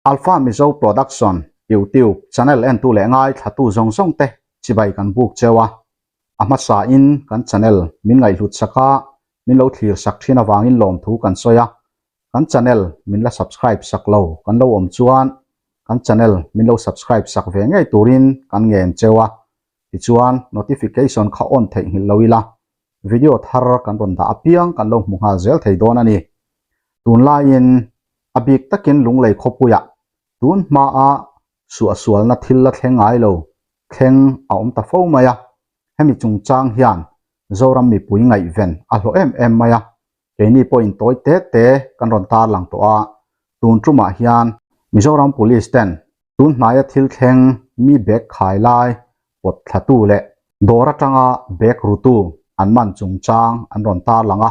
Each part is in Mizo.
Alpha Mizo Production YouTube channel entu leh ngaithlatu zawng zawng te chibai kan buk cheu a, a hmasa in kan channel min ngaihhlut sak a, min lo thlir sak thin avangin lawmthu kan sawi a, kan channel min la subscribe sak lo kan lo awm chuan kan channel min lo subscribe sak ve ngei turin kan ngen cheu a, tichuan notification kha on theihnghilh lo ila video thar kan rawn dah apiang kan lo hmu nghal zel thei dawn a ni. Tunlaiin a bik takin Lunglei khawpuiah tun hmaa suahsualna thil la thleng ngai lo thleng a awm ta fo mai a, hemi chungchang hian Zoram mipui ngaihven a hlawh em em mai a, keini pawhin tawi te te kan rawn tarlang tawh a, tun tumah hian Mizoram Police ten tun hnaia thil thleng mi bag khai lai pawt thlatu leh dawr atanga bag rutu an man chungchang an rawn tarlang a,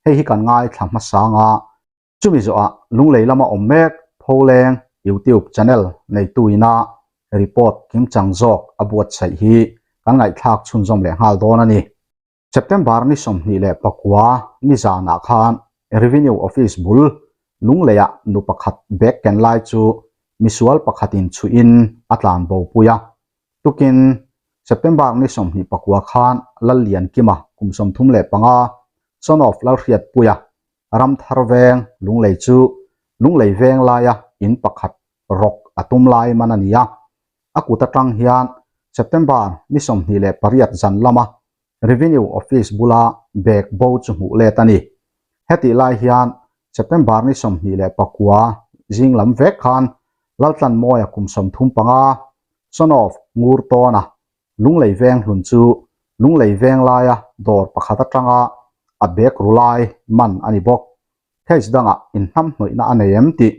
hei hi kan ngaithla hmasang a. Chumi zawhah Lunglei lama awm mek Pholeng YouTube channel neitu ina report kimchang zawk a buatsaih hi kan ngaihthlak chhunzawm leh nghal dawn a ni. September ni 24 nizanah khan Revenue Office bul Lungleiah nu pakhat bag ken lai chu misual pakhatin chhuihin a tlan bopui a. Tukin September ni 29 khan Lalliankima kum 35, son of Lalhriatpuia Ramthar veng Lunglei chu Lunglei veng laia in pakhat rawk a tum lai man a ni a. A kut atang hian September ni 28 zan lama Revenue Office bula bag bo chu hmuh let a ni. Hetih lai hian September ni 29 zing lam vek khan Laltlanmawia kum 35, son of Ngurtawna Lunglei veng hlun chu Lunglei veng laia dawr pakhat atanga a bag ru lai man a ni bawk. Case dangah inhnamhnawihna a nei em tih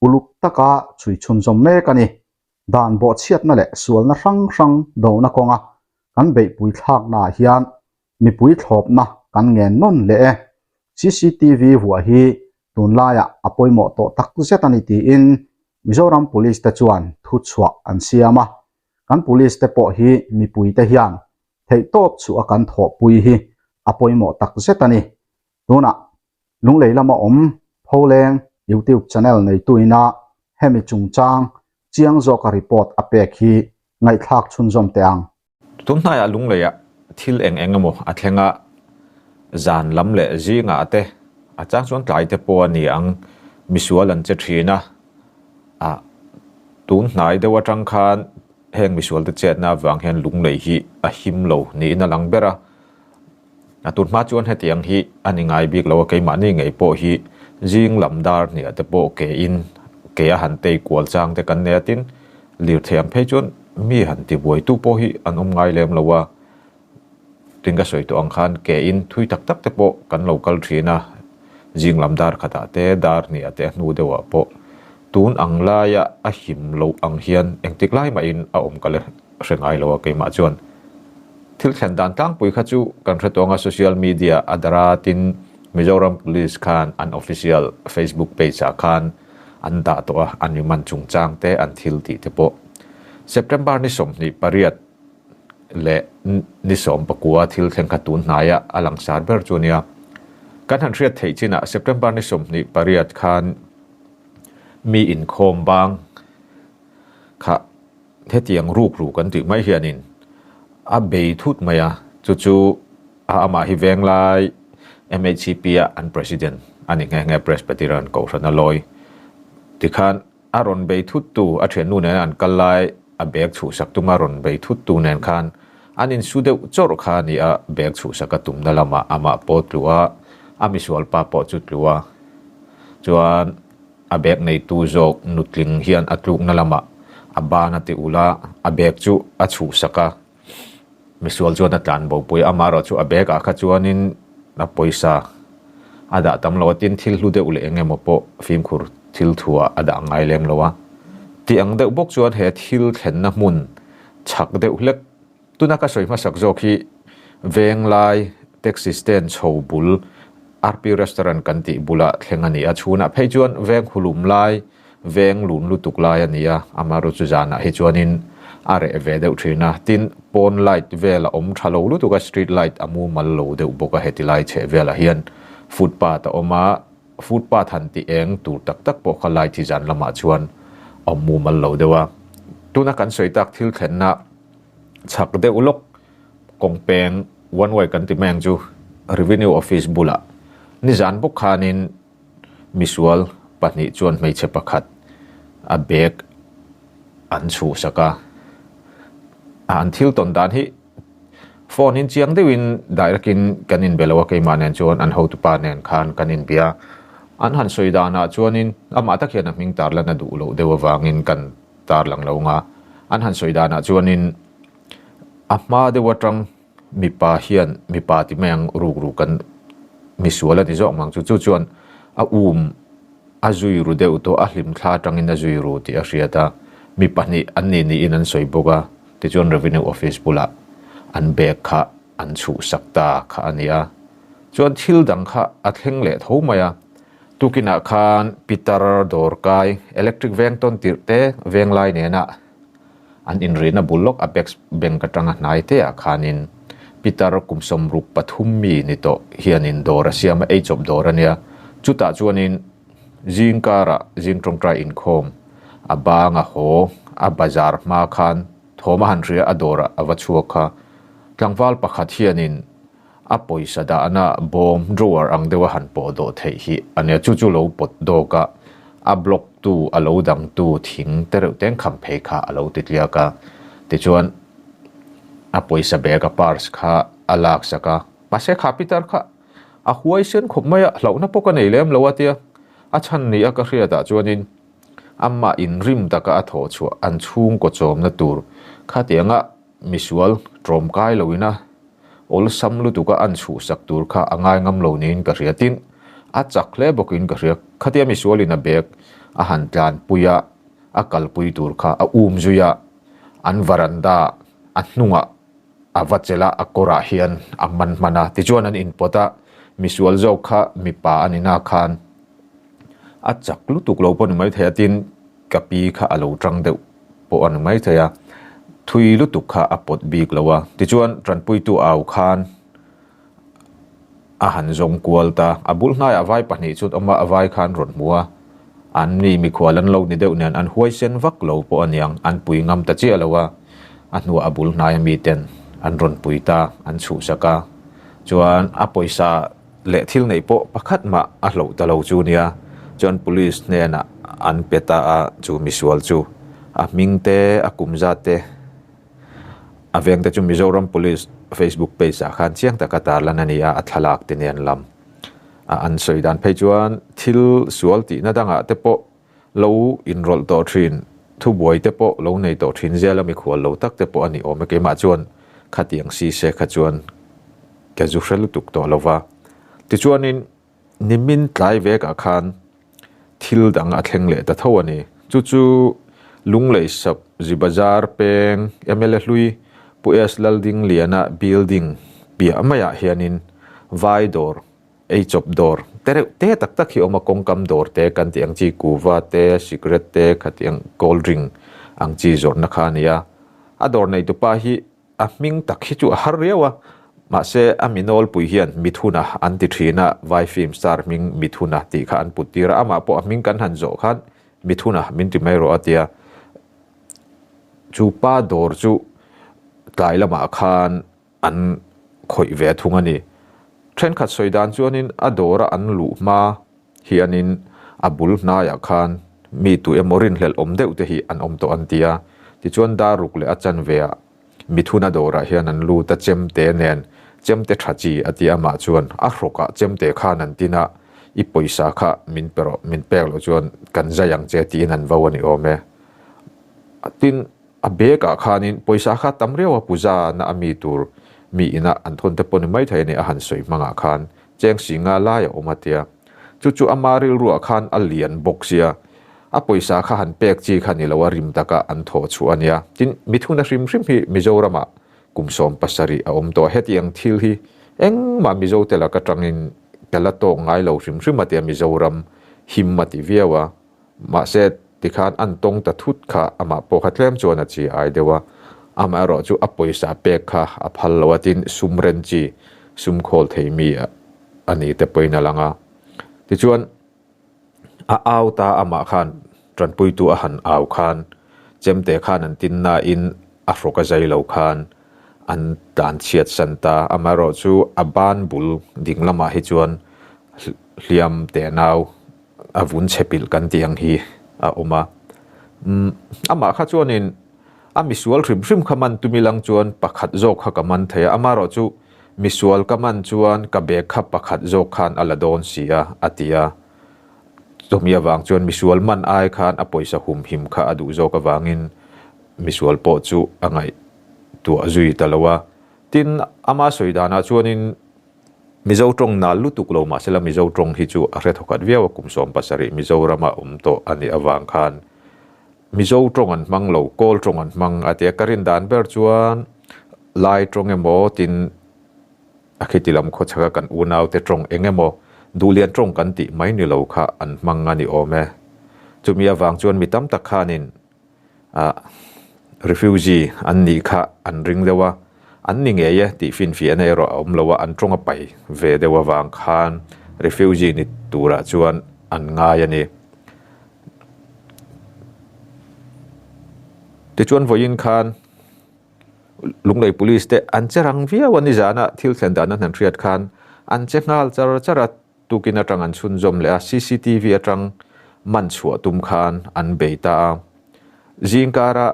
uluk taka chhui chhunzawm mek a ni. Dan bawhchhiatna leh sualna hrang hrang dona kawnga kan beihpui thlaknaah hian mipui thlawpna kan ngen nawn leh e. CCTV vuah hi tunlaiah a pawimawh tawh tak zet a ni tiin Mizoram Police te chuan thuchhuah an siam a. Kan Police te pawh hi mipui te hian theihtawp chhuah a kan thawhpui hi a pawimawh tak zet a ni. Tunah Lunglei lama awm Pholeng YouTube channel neituina hemi chungchang chiang zawka report a pek hi ngaihthlak chhunzawm teh ang. Tun hnaiah Lungleiah thil eng eng emaw a thleng a, zan lam leh zingah te a chang chuan tlai te pawh a ni ang, misual an che thin a, ah tun hnai deuh atang khan heng misual te chetna avang hian Lunglei hi a him lo niin a lang ber a. A tun hma chuan hetiang hi a ni ngai bik lo a, keimahni ngei pawh hi zing lam dar hniah te pawh ke in ke a han tei kual chang te kan nei a, tin lirthei ang phei chuan mi han ti buai tu pawh hi an awm ngai lem lo a, tin ka sawi tawh ang khan ke in thui tak tak te pawh kan lo kal thin a, zing lam dar khatah te dar hniah te a hnu deuhah pawh tun ang laia a him loh ang hian engtik lai mahin a awm ka le hre ngai lo a keimah chuan. Thil thlen dan tlangpui kha chu kan hre tawng a, social media a dara tin Mizoram Police khan an official Facebook page ah khan an dah tawh a, an mi man chungchang te an thil tih te pawh. September ni 28 leh ni 19 thil thleng kha tun hnaia a langsar ber chu a nia. Kan han hriat theih chinah September ni 28 khan mi inkhawm bang kha Hetiang ruk ruk an tih mai hianin a bei thut mai a, chu chu a amah hi Venglai MHCP a an President a ni nghe nghe Presbyterian Kohhran a lawi. Tikhan a rawn bei thut tu a thiannu nena an kal lai a bag chhuhsak tuma rawn bei thut tu nen khan an insu deuh chawrh kha a ni a, bag chhuhsak a tumna lamah amah pawh tlu a, a misualpa pawh chu tlu a, chuan A bag neitu zawk nutling hian a tlukna lamah a ban a ti ulh a, a bag chu a chhuhsak a. Misual chuan a tlan bopui a, amaherawh chu a bag ah kha chuanin a pawisa a dah tam lo a, tin thil hlu deuh leh eng emaw pawh fimkhur thil thuah a dah ngai lem lo a. Tih ang deuh bawk chuan he thil thlenna hmun chhak deuh hlek Tuna ka sawi hmasak zawk hi Venglai taxi stand chho bul RP Restaurant kan tih bulah thleng a ni a, chhunah phei chuan veng hulum lai, veng lun lutuk lai a ni a, amaherawh chu zanah hi chuanin a reh ve deuh thin a, tin pawn light vel a awm tha lo lutuk a, street light a mumal lo deuh bawk a, heti lai chheh velah hian footpath a awm a, footpath han ti eng tur tak tak pawh kha light hi zan lamah chuan awm mumal lo deuh a. Tuna kan sawi tak thil thlenna chhak deuh lawk kawng peng one way kan ti mai ang chu Revenue Office bulah nizan bawk khanin misual pahnih chuan hmeichhe pakhat a bag an chhuhsak a. An thil tawn dan hi Phone in chiang deuhin direct in kan inbe lo a, keimah nen chuan an hotupa nen khan kan inbia. An han sawi danah chuanin amah tak hian a hming tarlan a duh loh deuh avangin kan tarlang lo nga. An han sawi danah chuanin a hma deuh atang mipa hian mipa ti mai ang ruk ruk kan misual a ni zawk mang chu. Chu chuan a um a zui ru deuh tawh a hlimthla atangin a zui ru tih a hriat a, mi pahnih an ni niin an sawi bawk a. Tichuan Revenue Office bulah an bag kha an chhuhsak ta kha a ni a. Chuan thil dang kha a thleng leh tho mai a. Tukinah khan Pitar dawrkai electric veng tawn tirh te veng lai nena an inrihna bul lawk Apex Bank atanga hnai te ah khanin Pitar kum 63 mi ni tawh hianin dawr a siam a, eichawp dawr a nia. Chutah chuanin Zing karah zing tawngtai inkhawm a bang a haw, a bazar hma khan thawm a han hria a dawrah a va chhuak kha. Tlangval pakhat hianin a pawisa dahna bawm, drawer, ang deuh a han pawh dawh theih hi a nia. Chu chu lo pawt dawk a, a block tu, a lo dang tu thing te reuh teng kham phei kha a lo ti tliak a. Tichuan a pawisa bag a purse kha a laksak a. Mahse kha pitar kha A huaisen khawp mai a, hlauhna pawh ka nei lem lo a tia. A chhan ni a ka hriatah chuanin amah inrim taka a thawh chhuah an chhungkaw chawmna tur khatianga misual tlawmkai loin a awlsam lutuka an chhuhsak tur kha a ngai ngam lo niin ka hria. Tin, a chak hle bawkin ka hria. Khatia misualin a bag a han tlanpui a, a kalpui tur kha a um zui a, an varanda a hnungah A va chelh a, a kawrah hian a man hman a. Tichuan an inpawt a, misual zawk kha mipa a ni na khan a chak lutuk lo pawh a ni maithei a, tin ka pi kha a lo tang deuh pawh a ni maithei a, thui lutuk kha a pawt bik lo a. Tichuan tanpuitu au khan A han zawng kual ta. A bul hnaiah vai pahnih chu an awm a, a vai kha an rawn hmu a. An ni mikhual an lo ni deuh nen an huaisen vak lo pawh a niang, an pui ngam ta chiah lo a. A hnuah a bul hnaia miten an rawn pui ta, an chhuhsak a. Chuan a pawisa leh thil neih pawh pakhat mah a hloh ta lo chu nia. Chuan police hnenah an pe ta a, chu misual chu a hming te, a kum zat te, A vengte chu Mizoram Police Facebook page ah khan chiang taka tarlan a ni a, a thlalak te nen lam a an sawi dan phei chuan thil sual tihna dangah te pawh lo inrawlh tawh thin, thubuai te pawh lo nei tawh thin zela mikhual lo tak te pawh a ni awm e. Keimah chuan khatiang si se kha chuan ka zu hre lutuk tawh lo va. Tichuanin Nimin tlai vekah khan thil dang a thleng leh ta tho a ni. Chu chu Lunglei Sap Zi Bazar peng mla hlui Pu S Laldingliana building piah maiah hianin vai dawr, eichawp dawr te reuh te tak tak hi a awm a, kawngkam dawr te kan tih ang chi kuva te, cigarette te khatiang cold drink ang chi zawrhna kha a ni a. A dawr neitupa hi A hming tak hi chu a har riau a, mahse a mi nawlpui hian Mithuna an ti thin a, vai film star hming Mithuna tih kha an put tir a, amah pawh a hming kan han zawh khan Mithuna min ti mai rawh a tia. Chu pa dawr chu tlai lamah khan an khawih ve thung a ni. Thenkhat sawi dan chuanin a dawra an luh hma hianin a bul hnaiah khan mi tu emaw rinhlelh awm deuh te hi an awm tawh an ti a. Tichuan daruk leh a chanveah mithuna dawrah hian an lut a, chemte nen chemte tha chi a ti amah chuan a hrawkah chemte khan an tin a, i pawisa kha min pe rawh, min pek loh chuan kan zai ang che tiin an vo a ni awm e. Tin, a bag ah khanin pawisa kha tam riau a puja na a mi tur mi ina an thawn te pawh ni maithei a ni a han sawi hmangah khan cheng si nga lai a awm a tia. Chu chu ama rilruah khan a lian bawk sia, a pawisa kha han pek chi kha ni lo a rim taka an thawh chhuah a nia. Tin, mithuna hrim hrim hi Mizoramah kum 17 a awm tawh a, hetiang thil hi engmah Mizo te laka tangin ka la tawk ngai lo hrim hrim a tia Mizoram him a ti viau a. Mahse, tikhan an tawng ta thut kha amah pawh kha tlem chuan a chi ai deuh a, amaherawh chu a pawisa pek kha a phal lo a, tin sum ren chi, sum khawl thei mi a ni te pawhin a lang a. Tichuan, a au ta amah khan Tanpuitu a han au khan chemte khan an tin nain a hrawk a zai lo khan an tlan chhiat san ta. Amaherawhchu a ban bul ding lamah hi chuan hliam tenau a vun chhe pilh kan tih ang hi a awm a. Umm amah kha chuanin a misual hrim hrim kha man tumi lang chuan pakhat zawk kha ka man thei a, amaherawhchu misual ka man chuan ka bag kha pakhat zawk khan a la dawn si a, a ti a. Chumi avang chuan misual man ai khan a pawisa humhim kha a duh zawk avangin misual pawh chu a ngaihtuah zui ta lo a. Tin, ama sawi danah chuanin Mizo tawng nal lutuk lo mahsela Mizo tawng hi chu a hre thawkhat viau a, kum 70 Mizorama awm tawh a nih avang khan Mizo tawng an hmang lo, Kawl tawng an hmang a ti a. Ka rin dan ber chuan Lai tawng emaw tin A khiti lam khawchhaka kan unaute tawng eng emaw duhlian tawng kan tih mai ni lo kha an hmang a ni awm e. Chumi avang chuan mi tam tak khanin ah refugee an nih kha an ring deuh a, an ni ngei e tih finfiahna erawh a awm lo a, an tawng a pai ve deuh avang khan refugee ni turah chuan an ngai a ni. Tichuan vawiin khan. Lunglei Police te an che rang viau a, nizana thil thlen dan an han hriat khan an che nghal char char a, tukin atang an chhunzawm leh a, cctv atang man chhuah tum khan an bei ta a. Zingkara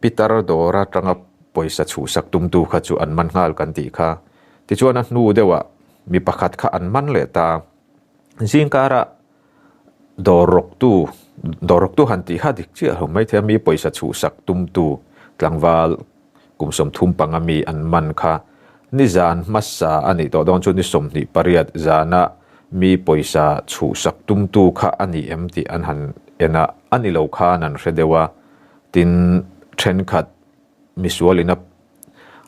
Pitar dawr atanga pawisa chhuhsak tumtu kha chu an man nghal kan tih kha. Tichuan a hnu deuhah mi pakhat kha an man leh ta a. Zingkara Dawr rawktu, dawr rawktu han tih kha dik chiah lo maithei a, mi pawisa chhuhsak tumtu tlangval kum 35 mi an man kha nizan hmasa a nih tawh dawn chu ni 28 zana mi pawisa chhuhsak tumtu kha a ni em tih an han en a, a ni lo khan an hre deuh a, tin thenkhat misualin a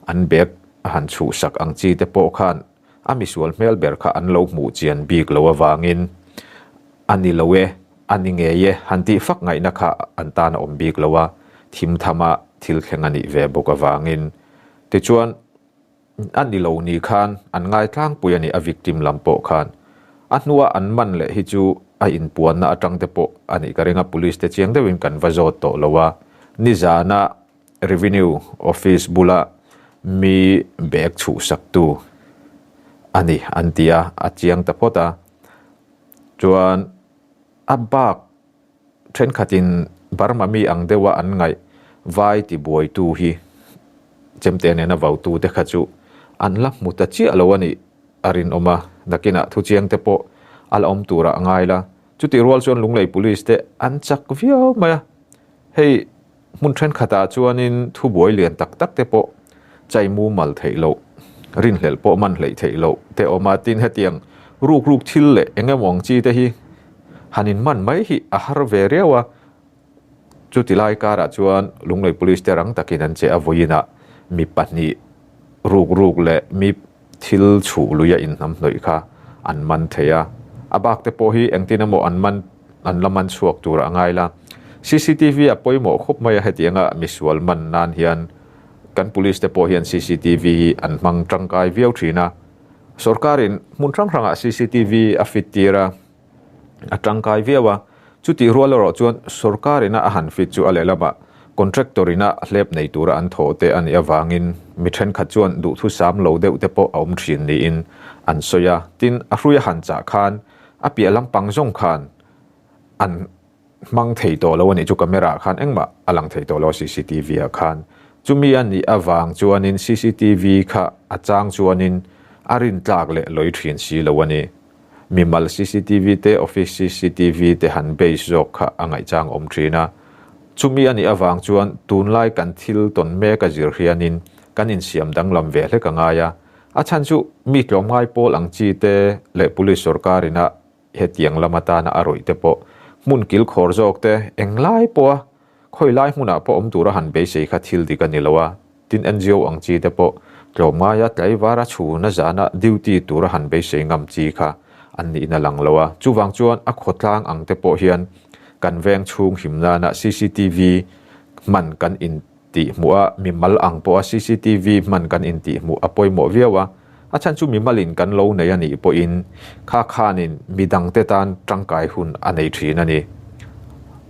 an bag a han chhuhsak ang chi te pawh khan A misual hmel ber kha an lo hmuh chian bik lo avangin a ni lo e, a ni ngei e han tih fak ngaihna kha an tan a awm bik lo a, thim thama thil thleng a nih ve bawk avangin. Tichuan, a ni lo ni khan an ngai tlangpui a ni, a victim lam pawh khan. A hnua an man leh hi chu a inpuanna atang te pawh a nih ka ring a, police te chiang deuhin kan va zawt tawh lo a, nizana Revenue Office bula mi bag chhuhsaktu a ni an ti a, a chiang ta phawt a. Chuan a bak thenkhatin Burma mi ang deuha an ngaih vai tibuaitu hi chemte nena vautu te kha chu an la hmu ta chiah lo a nih a rinawm a, nakinah thuchiang te pawh a la awm turah a ngai la. Chutih rual chuan Lunglei Police te an chak viau mai a, hei Hmun thenkhatah chuanin thubuai lian tak tak te pawh chai mumal theih loh, rinhlelh pawh man hleih theih loh te awm a, tin hetiang ruk ruk thil leh eng emaw ang chi te hi han in man mai hi a har ve riau a. Chuti lai karah chuan Lunglei Police te rang takin an che a, vawiinah mi pahnih ruk ruk leh mi thil chhuh luia inhnamhnawih kha an man thei a, a bak te pawh hi engtin emaw an man an la man chhuak tur a ngai la. Cctv a pawimawh khawp mai a, hetianga misual man nan hian kan police te pawh hian cctv hi an hmang tangkai viau thin a, sorkarin hmun hrang hrangah cctv a fit tir a, a tangkai viau a, chutih rual erawh chuan sorkar ina a han fit chu a lehlamah contractor ina hlep nei tura an thawh te a nih avangin mi thenkhat chuan duhthusam lo deuh te pawh a awm thin niin an sawi a, tin a hrui a han chah khan a piah lampang zawng khan an hmang thei tawh lo a nih chu camera ah khan engmah a lang thei tawh lo a cctv ah khan chumi a nih avang chuanin cctv kha a chang chuanin a rintlak leh lawi thin si lo a ni. Mimal cctv te office cctv te han base zawk kha a ngaihchang awm thin a. Chumi a nih avang chuan tunlai kan thil tawn mek a zir hianin kan insiam danglam ve hlek a ngai a. A chhan chu mi tlawmngai pawl ang chi te leh police sorkar ina hetiang lam atana a rawih te pawh hmun kilkhawr zawk te englai pawha khawi lai hmunah pawh awm tura han beisei kha thil dik a ni lo a. Tin NGO ang chi te pawh tlawmngaia tlaivara chhuna zana duty tura han beisei ngam chi kha an nihna lang lo a. Chuvang chuan a khawtlang ang te pawh hian kan veng chhung him nana cctv hman kan intih hmuh a, mimal ang pawha cctv hman kan intih hmuh a pawimawh viau a. A chhan chu mimalin kan lo nei a nih pawhin kha khanin midangte tan tangkai hun a nei thin a ni.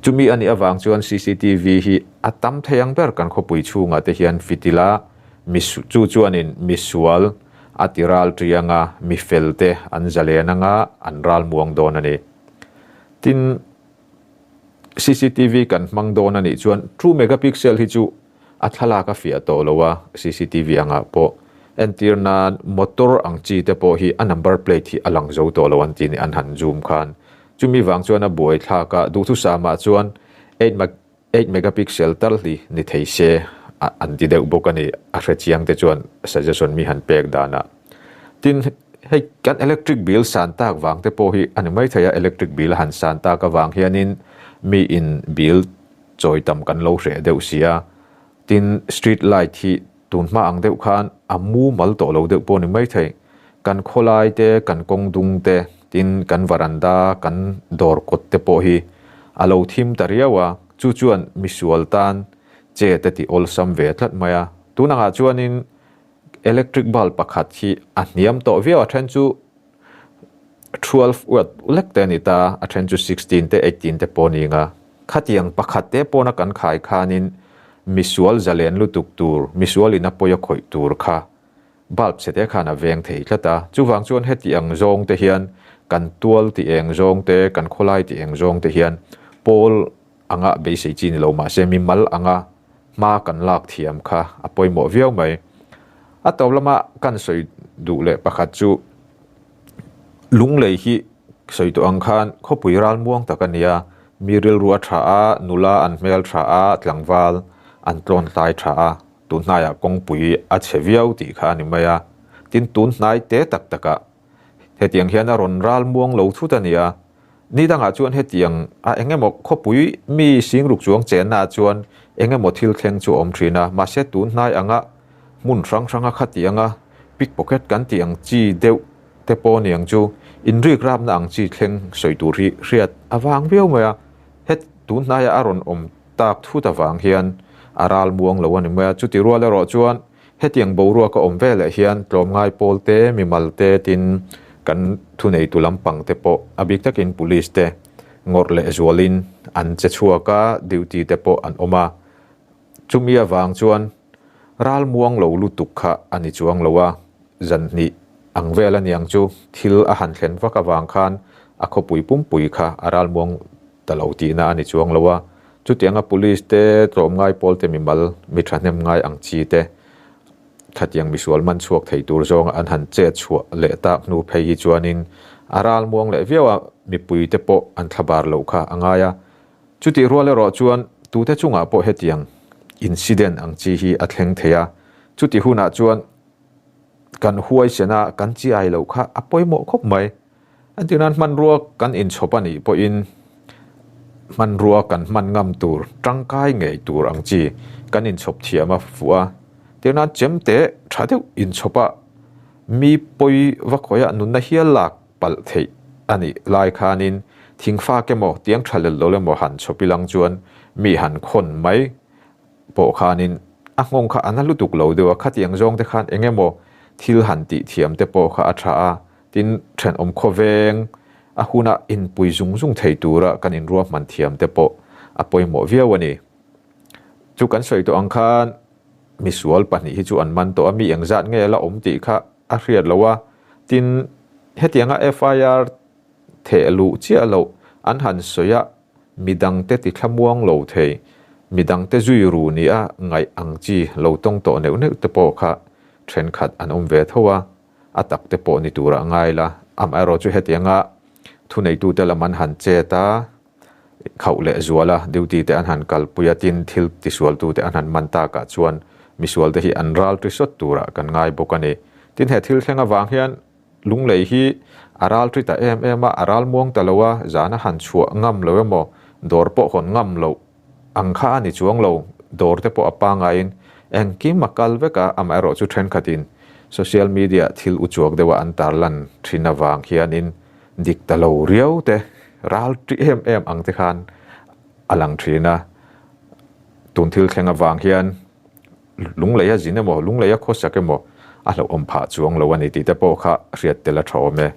Chumi a nih avang chuan cctv hi a tam thei ang ber kan khawpui chhungah te hian fit ila, mi chu chuanin misual a ti ral ṭiang a, mi fel te an zalen anga an ral muang dawn a ni. Tin, cctv kan hmang dawn a nih chuan two megapixel hi chu a thlalak a fiah tawh lo a, cctv angah pawh entir nan motor ang chi te pawh hi a number plate hi a lang zo tawh lo an ti ni an han zoom khan. Chumi vang chuan a buai thlak a, duhthusam ah chuan eight megapixel tal hi ni thei se an ti deuh bawk a ni, a hre chiang te chuan suggestion mi han pek danah. Tin, hei kan electric bill san tak vang te pawh hi a ni mai thei a, electric bill a han san tak avang hianin mi in bill chawi tam kan lo hreh deuh si a, tin street light hi tun hma ang deuh khan a mumal tawh lo deuh pawh a ni mai thei. Kan khawlai te, kan kawng dung te, tin kan varanda, kan dawr kawt te pawh hi a lo thim ta riau a, chu chuan misual tan che te ti awlsam ve tlat mai a. Tun angah chuanin electric bulb pakhat hi a hniam tawh viau a, then chu 12 watt lek te a ni ta, a then chu 16 te 18 te pawh a ni nga. Khatiang pakhat te pawna kan khai khanin misual zalen lutuk tur, misual in a pawi a khawih tur kha bulb chhe te khan a veng thei tlat a. Chuvang chuan heti ang zawng te hian kan tual ti eng zawng te, kan khawlai ti eng zawng te hian pawl anga beisei chi ni lo mahse mimal anga hma kan lak thiam kha a pawimawh viau mai. A tawp lama kan sawi duh leh pakhat chu Lunglei hi sawi tawh ang khan khawpui ral muang tak a nia, mi rilru a tha a, nula an hmel tha a, tlangval an tlawn tlai tha a, tun hnaiah kawngpui a chhe viau tih kha a ni mai a. Tin, tun hnai te tak takah hetiang hian a rawn ral muang lo thut a nia. Ni dangah chuan hetiang a eng emaw khawpui mi singruk chuang chennaah chuan eng emaw thil thleng chu a awm thin a, mahse tun hnai anga hmun hrang hranga khatianga pickpocket kan tih ang chi deuh te pawh ni ang chu inrik rapna ang chi thleng sawi tur hi hriat a vang viau mai a, het tun hnaiah a rawn awm tak thut avang hian a ral muang lo a ni mai a, chuti rual erawh chuan Hetiang boruak a awm veleh hian tlawmngai pawl te, mimal te tin kan thuneitu lampang te pawh a bik takin police te ngawrh leh zualin an che chhuak a, duty te pawh an awm a. Chumi avang chuan ral muang lo lutuk kha a ni chuang lo a, zan hnih ang vel a niang chu thil a han thlen vak avang khan a khawpui pumpui kha a ral muang ta lo tihna a ni chuang lo a. Chutianga police te, tlawmngai pawl te mimal, mi thahnem ngai ang chi te, khatiang misual man chhuak thei tur zawnga an han chet chhuah leh tak hnu phei hi chuanin a ral muang leh viau a, mipui te pawh an thlabar loh kha a ngai a. Chutih rual erawh chuan tute chungah pawh hetiang incident ang chi hi a thleng thei a, chutih hunah chuan kan huaisen a, kan chiai loh kha a pawimawh khawp mai. Entir nan hmanrua kan inchhawp a nih pawhin hmanrua kan hman ngam tur, tangkai ngei tur ang chi kan inchhawp thiam a fuh a. Tir nan chemte tha deuh inchhawp a, mi pawi va khawiah nunna hial lak palh theih a nih lai khanin thingfak emaw tiang tha lel lo emaw han chhawp ilang chuan mi han khawn mai pawh khanin a nghawng kha a na lutuk lo deuh a, khatiang zawng te khan eng emaw thil han tih thiam te pawh kha a tha a. Tin, thenawm khawveng a huna inpui zung zung thei tura kan inruahman thiam te pawh a pawimawh viau a ni. Chu kan sawi tawh ang khan misual pahnih hi chu an man tawh a, mi engzat nge la awm tih kha a hriat lo a. Tin, hetianga FIR theh luh chiah loh an han sawi a, midangte ti thlamuang lo thei, midangte zui ru nia ngaih ang chi lo tawng tawh neuh neuh te pawh kha thenkhat an awm ve tho a. A tak te pawh ni turah ngai la, amaherawh chu hetianga thuneitute lam an han chet a, khauh leh zual a, duty te an han kalpui a, tin thil tisualtute an han man takah chuan misualte hi an ral ṭi sawt turah kan ngai bawk a ni. Tin he thil thleng avang hian Lunglei hi a ral ṭi ta em em a, a ral muang ta lo a, zan a han chhuah ngam lo emaw, dawr pawh hawn ngam loh Ang kha a ni chuang lo, dawr te pawh a pangaiin engkim a kal vek a, amaherawh chu thenkhatin social media thil uchuak deuha an tarlan thin avang hianin dik ta lo riau te, ral ṭi em em ang te khan a lang thin a. Tun thil thleng avang hian lungleia zin emaw, lungleia khawsak emaw a hlauhawm phah chuang lo a ni tih te pawh kha hriat tel a tha awm e.